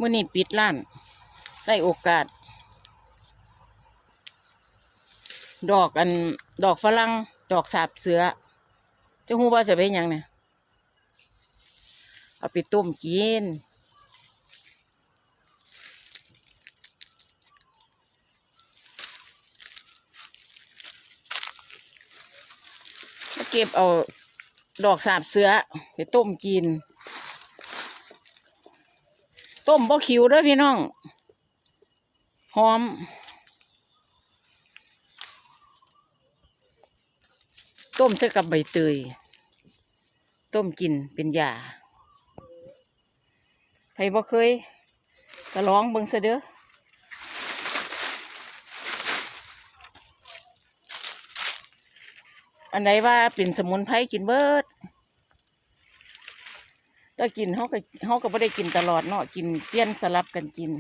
ມື້ນີ້ປິດຮ້ານ ໄດ້ໂອກາດ ດອກອັນ ດອກຝຣັ່ງ ດອກສາບເສືອ ເຈົ້າຮູ້ບໍ່ຊິເອົາໄປເຮັດຫຍັງນະ? ເອົາໄປຕົ້ມກິນ. ມາເກັບເອົາດອກສາບເສືອໄປຕົ້ມກິນ. ຕົ້ມບໍ່ຂິວເດີພີ່ນ້ອງ ຫອມ. ຕົ້ມໃສ່ກັບໃບເຕີຍ ຕົ້ມກິນເປັນຢາ. ໃຜບໍ່ເຄີຍກະລອງເບິ່ງຊະເດີ. ອັນໃດວ່າເປັນສະໝຸນໄພກິນເບິດ. ແຕ່ກິນ ເຮົາກໍ ເຮົາກໍບໍ່ໄດ້ກິນຕະຫຼອດເນາະ ກິນ ປ່ຽນສະຫຼັບກັນກິນ.